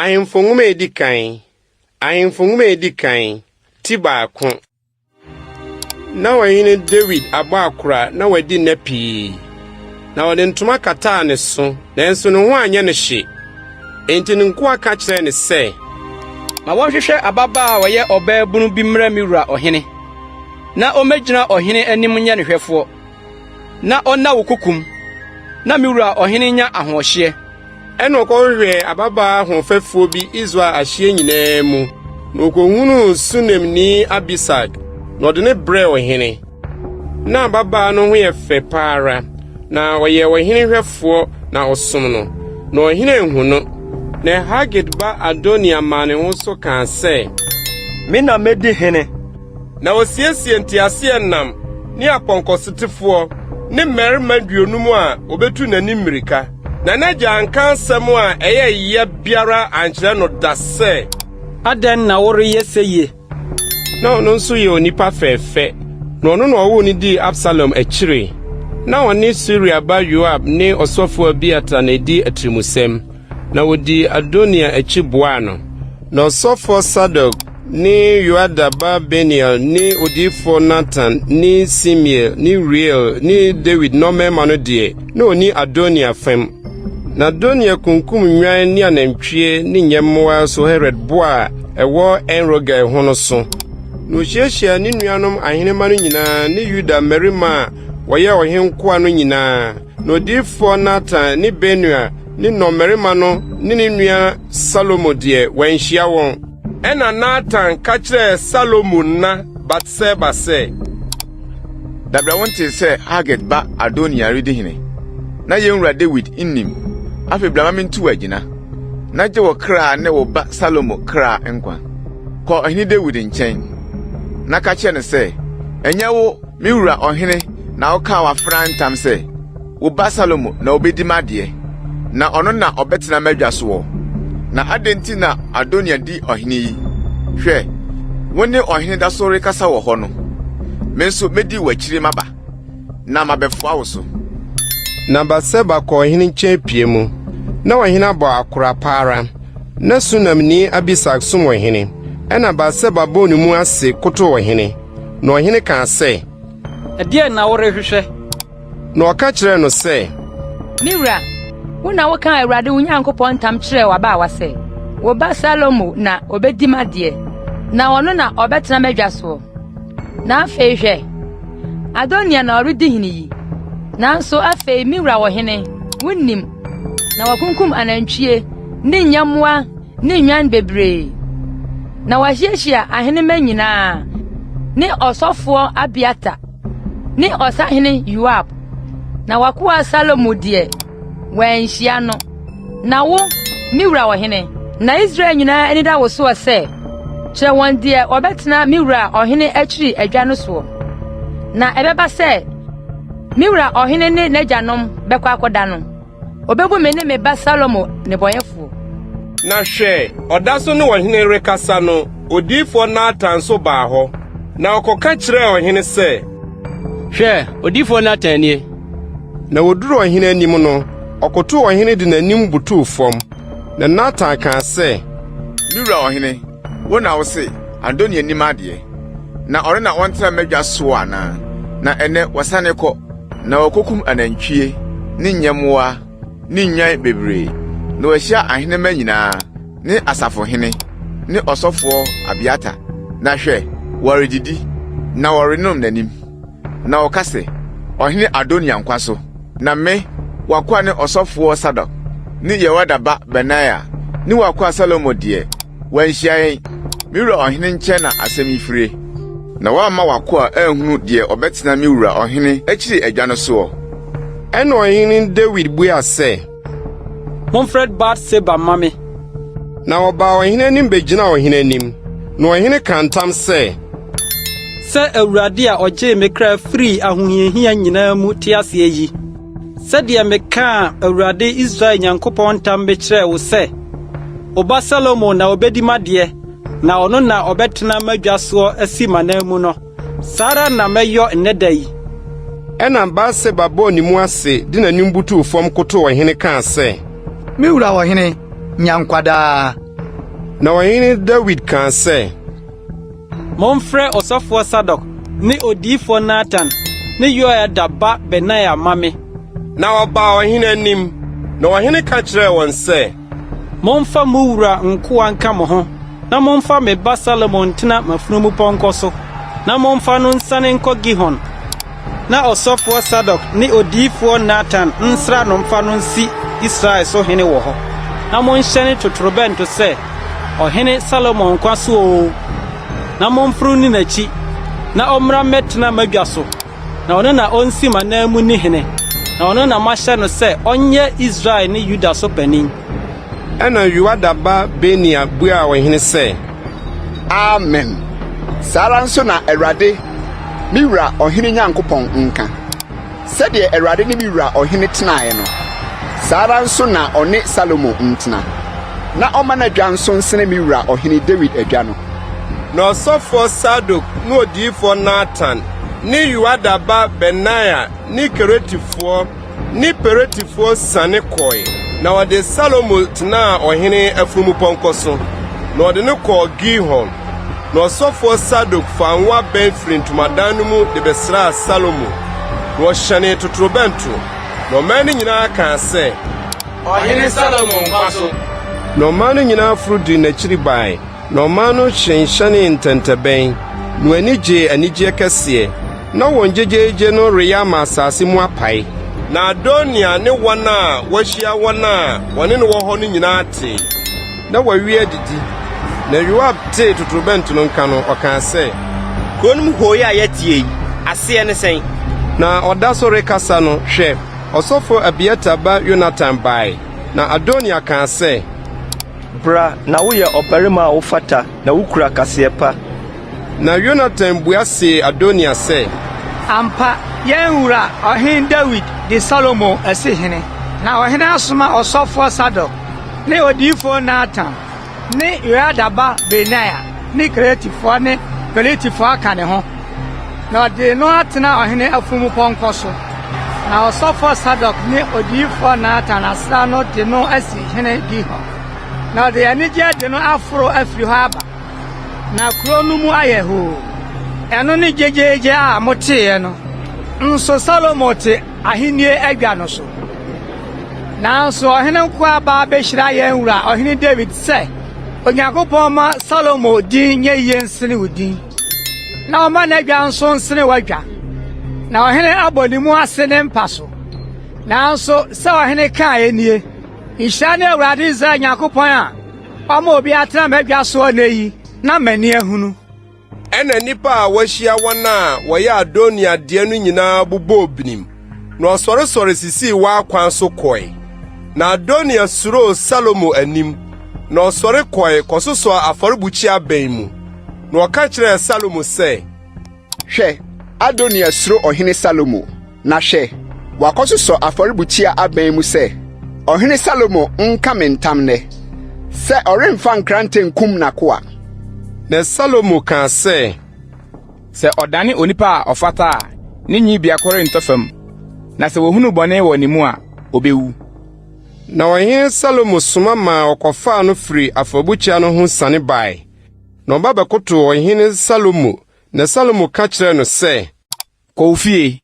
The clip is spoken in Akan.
Ahemfo Nwoma a Edi Kan Ahemfo Nwoma a Edi Kan, Ti baako. Na ɔhene Dawid abɔ akora na wadi nna pii. Na wɔde ntoma kataa ne so, nanso ne ho anyɛ no hye. Enti ne nkoa ka kyerɛɛ no sɛ, Ma wɔnhwehwɛ ababaa a ɔyɛ ɔbaabunu bi mmrɛ me wura ɔhene, na ommegyina ɔhene anim nyɛ ne hwɛfoɔ, na ɔnna wo kokom, na me wura ɔhene nya ahoɔhyeɛ. Ɛnna ɔkɔhwehwɛɛ ababaa hoɔfɛfoɔ bi Israel ahyeɛ nyinaa mu, na ɔkɔhunuu Sunemni Abisag, na ɔde no brɛɛ ɔhene. Na ababaa no ho yɛ fɛ pa ara, na ɔyɛɛ ɔhene hwɛfoɔ na ɔsom no, na ɔhene anhu no. Na Hagit ba Adoniya maa ne ho so kaa sɛ, Me na medi hene. Na osiesiee nteaseɛnam ne apɔnkɔsotefoɔ ne mmarima 50 a wobetu n'anim mmirika. Na n'agya anka asɛm a ɛyɛ ya biara ankyerɛ no da sɛ. Adɛn na woreyɛ seyie? Na ɔno nso yɛ onipa fɛɛfɛ, na ɔno na ɔwoo no dii Absalom akyiri. Na ɔne Seruia ba Yoab ne ɔsɔfo Abiatar na edi atirimusɛm, na wodii Adoniya akyi boaa no. Na ɔsɔfoɔ Sadok ne Yoiada ba Benaia ne odiyifoɔ Natan ne Simei ne Uriel ne Dawid nnɔmmarima no deɛ, na wɔnni Adoniya fam. Na Adoniya kunkum nnwan ne anantwie ne nyɛmmoa Soheret bo a ɛwɔ En-Rogel ho no so. Na ɔhyiahyiaa ne nuanom ahenemma no nyinaa ne Yuda mmarima a wɔyɛ ɔhene nkoa no nyinaa, na odiyifoɔ Natan ne Benaia ne nnɔmmarima no ne ne nua Salomo deɛ, wanhyia wɔn. Ɛnna Natan ka kyerɛɛ Salomo na Batseba sɛ. Dabra wontee sɛ Hagit ba Adoniya redi hene, na yɛn wura Dawid nnim? Afei bra ma mintu wo agyina, na gye wo kra ne wo ba Salomo kra nkwa. Kɔ ɔhene Dawid nkyɛn, na ka kyerɛ no sɛ, 'Ɛnyɛ wo, me wura ɔhene na wokaa w'afenaa ntam sɛ, Wo ba Salomo na obedi m'adeɛ, na ɔno na ɔbɛtena m'adwa soɔ. Na adɛn nti na Adoniya di ɔhene yi? Hwɛ, wo ne ɔhene da so rekasa wɔ hɔ no, me nso medi w'akyiri maba, na mabɛfoa wo so. Na Batseba kɔɔ ɔhene nkyɛn pie mu. Na ɔhene abɔ akora pa ara. Na Sunamni Abisag som ɔhene. Ɛnna Batseba bɔɔ ne mu ase kotow ɔhene. Na ɔhene kaa sɛ. Ɛdeɛn na worehwehwɛ? Na ɔka kyerɛɛ no sɛ. Me wura, wo na wokaa Awurade wo Nyankopɔn ntam kyerɛɛ w'abaawa sɛ, 'Wo ba Salomo na obedi m'adeɛ, na ɔno na ɔbɛtena m'adwa soɔ. Na afei hwɛ, Adoniya na ɔredi hene yi. Nanso afei me wura ɔhene, wunnim, na wakunkum anantwie ne nyɛmmoa ne nnwan bebree. Na wahyiahyia ahenemma nyinaa ne ɔsɔfoɔ Abiatar ne ɔsahene Yoab, na w'akoa Salomo deɛ, wɔanhyia no. Na wo, me wura ɔhene, na Israel nyinaa ani da wo soɔ sɛ, kyerɛ wɔn deɛ ɔbɛtena me wura ɔhene akyiri adwa no soɔ. Na ɛbɛba sɛ, me wura ɔhene ne n'agyanom bɛkɔ akɔda no, Obebu me ne me ba Salomo nnebɔneyɛfoɔ. Na hwɛ, ɔda so ne ɔhene rekasa no, odiyifoɔ Natan nso baa hɔ. Na ɔkɔka kyerɛɛ ɔhene sɛ. Hwɛ, odiyifoɔ Natan nie. Na oduruu ɔhene anim no, ɔkotow ɔhene de n'anim butuw fam. Na Natan kaa sɛ. Me wura ɔhene, wo na wose, 'Adoniya nni m'adeɛ, na ɔno na ɔntena m'adwa soɔ anaa? Na ɛnnɛ wasane kɔ. Na wɔakokum anantwie ne nyɛmmoa ne nnwan bebree, na wɔahyia ahenemma nyinaa ne asafohene ne ɔsɔfoɔ Abiatar, na hwɛ, wɔredidi na wɔrenom n'anim. Na wɔka sɛ, 'Ɔhene Adoniya nkwa so! Na me, w'akoa ne ɔsɔfoɔ Sadok ne Yehoiada ba Benaia ne w'akoa Salomo deɛ, Wanhyia yɛn, me wura ɔhene nkyɛn na asɛm yi fire. Na woamma w'akoa anhunu deɛ ɔbɛtena me wura ɔhene akyiri adwa no soɔ. Ɛnna ɔhene Dawid buaa sɛ. Momfrɛ Bat-Seba mma me. Na ɔbaa ɔhene anim begyinaa ɔhene anim. Na ɔhene kaa ntam sɛ. Sɛ Awurade a ɔgyee me kra firii ahohiahia nyinaa mu te aseɛ yi, Sɛdeɛ mekaa Awurade Israel Nyankopɔn ntam mekyerɛɛ wo sɛ, Wo ba Salomo na ɔbɛdi m'adeɛ, na ɔno na ɔbɛtena m'adwa soɔ asi m'ananmu no, saa ara na mɛyɔ nnɛ da yi. Ɛnna Batseba bɔɔ ne mu ase de n'anim butuw fam kotow ɔhene kaa sɛ. Me wura ɔhene, nya nkwa daa! Na ɔhene Dawid kaa sɛ. Momfrɛ ɔsɔfoɔ Sadok ne odiyifoɔ Natan ne Yoiada ba Benaia mma me. Na wɔbaa ɔhene anim, na ɔhene ka kyerɛɛ wɔn sɛ. Momfa mo wura nkoa nka mo ho, na momfa me ba Salomo ntena m'afunumupɔnkɔ so, na momfa no nsiane nkɔ Gihon, na ɔsɔfoɔ Sadok ne odiyifoɔ Natan nsra no mfa no nsi Israel so hene wɔ hɔ. Na monhyɛne totorobɛnto sɛ, 'Ɔhene Salomo nkwa so oo! Na momforo nni n'akyi, na ɔmmra mmɛtena m'adwa so. Na ɔno na onsi m'ananmu nni hene, na ɔno na mahyɛ no sɛ ɔnyɛ Israel ne Yuda so panyin. Ɛnna Yoiada ba Benaia buaa ɔhene sɛ. Amen! Saa ara nso na Awurade, me wura ɔhene Nyankopɔn nka. Sɛdeɛ Awurade ne me wura ɔhene tenaeɛ no, saa ara nso na ɔne Salomo ntena, na ɔmma n'adwa nso nsene me wura ɔhene Dawid adwa no. Na ɔsɔfoɔ Sadok ne odiyifoɔ Natan ne Yoiada ba Benaia ne Keretifoɔ ne Peletifoɔ siane kɔe, na wɔde Salomo tenaa ɔhene afunumupɔnkɔ so, na wɔde no kɔɔ Gihon. Na ɔsɔfoɔ Sadok faa ngo abɛn firii ntomadan no mu de bɛsraa Salomo, na wɔhyɛnee totorobɛnto, na ɔman no nyinaa kaa sɛ, Ɔhene Salomo nkwa so! Na ɔman no nyinaa foro dii n'akyiri bae, na ɔman no hyenhyɛnee ntɛntɛbɛn, na wɔn ani gyee anigyeɛ kɛseɛ. Ná wɔn gyegyeegye no reyɛ ama asase mu apae. Na Adoniya ne wɔn a wɔahyia wɔn a wɔne no wɔ hɔ no nyinaa tee. Na wɔawie adidi. Na Yoab tee totorobɛnto no nka no, ɔkaa sɛ. Kurow no mu hooyɛ a yɛteɛ yi, aseɛ ne sɛn? Na ɔda so rekasa no, hwɛ, ɔsɔfo Abiatar ba Yonatan bae. Na Adoniya kaa sɛ. Bra, na woyɛ ɔbarima a wofata na wukura kaseɛ pa. Na Yonatan bua see Adoniya sɛ. Ampa, yɛn wura ɔhene Dawid de Salomo asi hene, na ɔhene asoma ɔsɔfoɔ Sadok ne odiyifoɔ Natan ne Yoiada ba Benaia ne Keretifoɔ ne Peletifoɔ aka ne ho, na ɔde no atena ɔhene afunumupɔnkɔ so. Na ɔsɔfoɔ Sadok ne odiyifoɔ Natan asra no de no asi hene Gihon, na ɔde anigyeɛ de no aforo afiri hɔ aba. Na kurow no mu ayɛ hoo. Ɛno ne gyegyeegye a moteeɛ no. Nso Salomo te ahennie adwa no so. Nanso ɔhene nkoa ba abɛhyira yɛn wura Ɔhene Dawid sɛ, 'Onyankopɔn mma Salomo din nyɛ yie nsene wo din, na ɔmma n'adwa nso nsene w'adwa. Na ɔhene abɔ ne mu ase ne mpa so. Nanso sɛ ɔhene kaeɛ nie, Nhyira ne Awurade Israel Nyankopɔn a Ɔma obi atena m'adwa soɔ nnɛ yi na m'ani ahunu. Ɛnna nnipa a wɔahyia wɔn a wɔyɛ Adoniya deɛ no nyinaa bobɔɔ binim, na wɔsɔresɔre sisii wɔn akwan so kɔe. Na Adoniya suroo Salomo anim, na ɔsɔre kɔe kɔsosɔɔ afɔrebukyia abɛn mu, na ɔka kyerɛɛ Salomo sɛ. Hwɛ, Adoniya suro Ɔhene Salomo, na hwɛ, wakɔsosɔ afɔrebukyia abɛn mu sɛ, 'Ɔhene Salomo nka me ntam nnɛ, sɛ ɔremfa nkrante nkum n'akoa. Na Salomo kaa sɛ. Sɛ ɔdane onipa a ɔfata a, ne nwi biako rentɔ fam, na sɛ wohunu bɔne wɔ ne mu a, obewu. Na Ɔhene Salomo soma maa wɔkɔfaa no firii afɔrebukyia no ho siane bae. Na ɔba bɛkotow Ɔhene Salomo, na Salomo ka kyerɛɛ no sɛ. Kɔ wo fie.